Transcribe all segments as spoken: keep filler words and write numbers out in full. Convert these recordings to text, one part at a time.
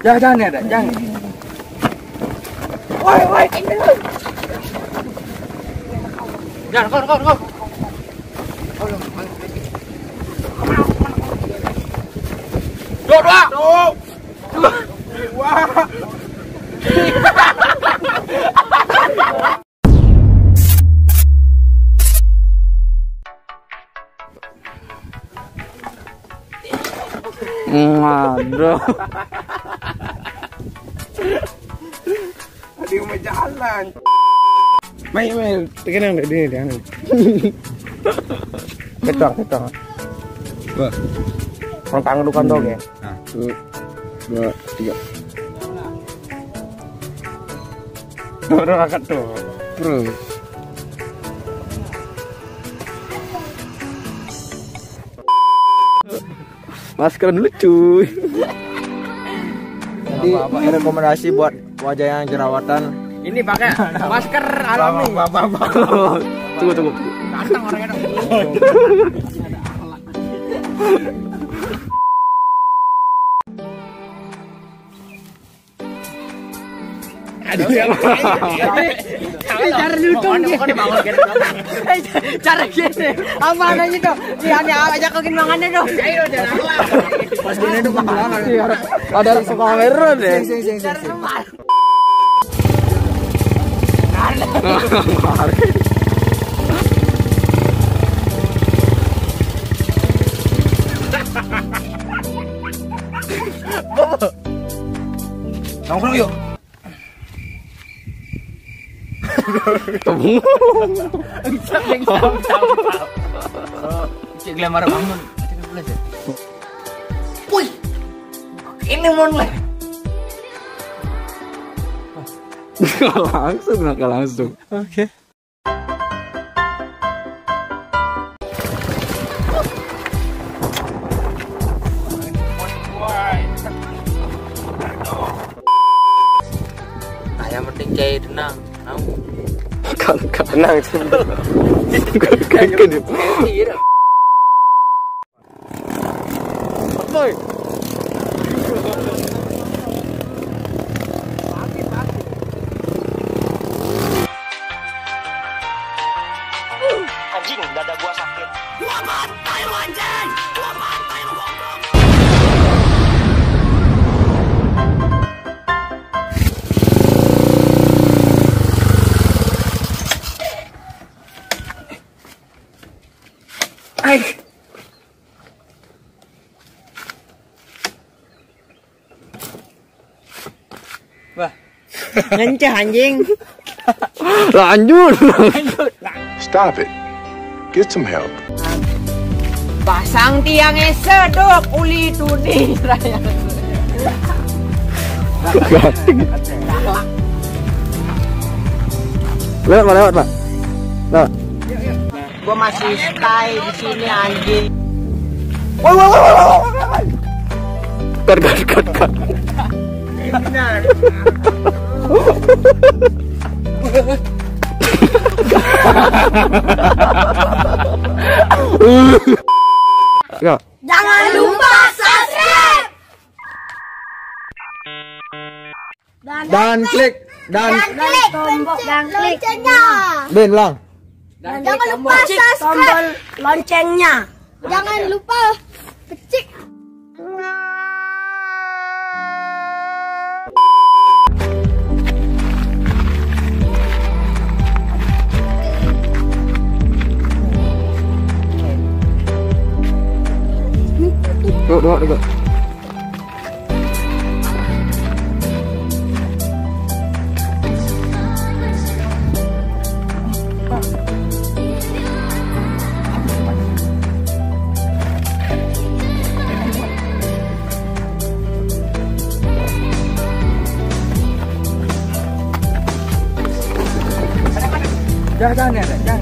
Jangan, jangan, jangan. Woi, woi, ini. Jangan, kau, kau, kau. Dua, dua. Dua. Dua. Waduh. Tadi mau jalan. Mai, mai, tekan yang di, di, di. Ketok, ketok. Wah. Orang tangan lu kan dong ya. Nah, satu, dua, tiga. Orang angkat tuh. Bro. Masker dulu, cuy. Jadi, ini rekomendasi buat wajah yang jerawatan. Ini pakai masker alami. Tunggu, tunggu, tunggu. Ganteng orangnya dong. Aduh, ya. Eh, cara duduk, dia. Cara gini. Apa adanya tuh? Iya, nih, aja kau gini mangannya tuh. Ayo, jangan. Pas gini tuh, ada suka kamera deh. Sing, sing, sing, sing, sing. Nongkrong yuk. Cek lemar bangun. Wih, ini mon lah. Langsung, nggak langsung. Oke. Nah, yang penting cai tenang. Tahu? Kan, kan tenang sih. Kan, kan. Iya. Boy. Anjing, dada gua sakit. Gua bantai lu, anjing! Gua bantai lu, goblok! Ai. Wah. Ngenceh, anjing. Lanjut. Stop it. Get some help. Pasang tiang ese dok uli tuni. Lewat, Pak, lewat, Pak. Lewat. Gua masih stay di sini, anjing. Woi, woi, woi, woi, woi, woi. Cut, cut, cut, cut. Ya. Jangan lupa subscribe. Dan klik dan dan klik tombol dan klik loncengnya. Bin, ulang. Dan jangan lupa subscribe tombol loncengnya. Jangan lupa pecik. Duduk, duduk, duduk. Jangan, jangan, jangan.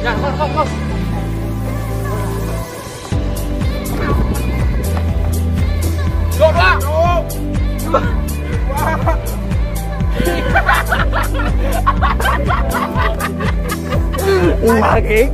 Jangan, kau, kau, kau. Dua, dua. Wah, gek.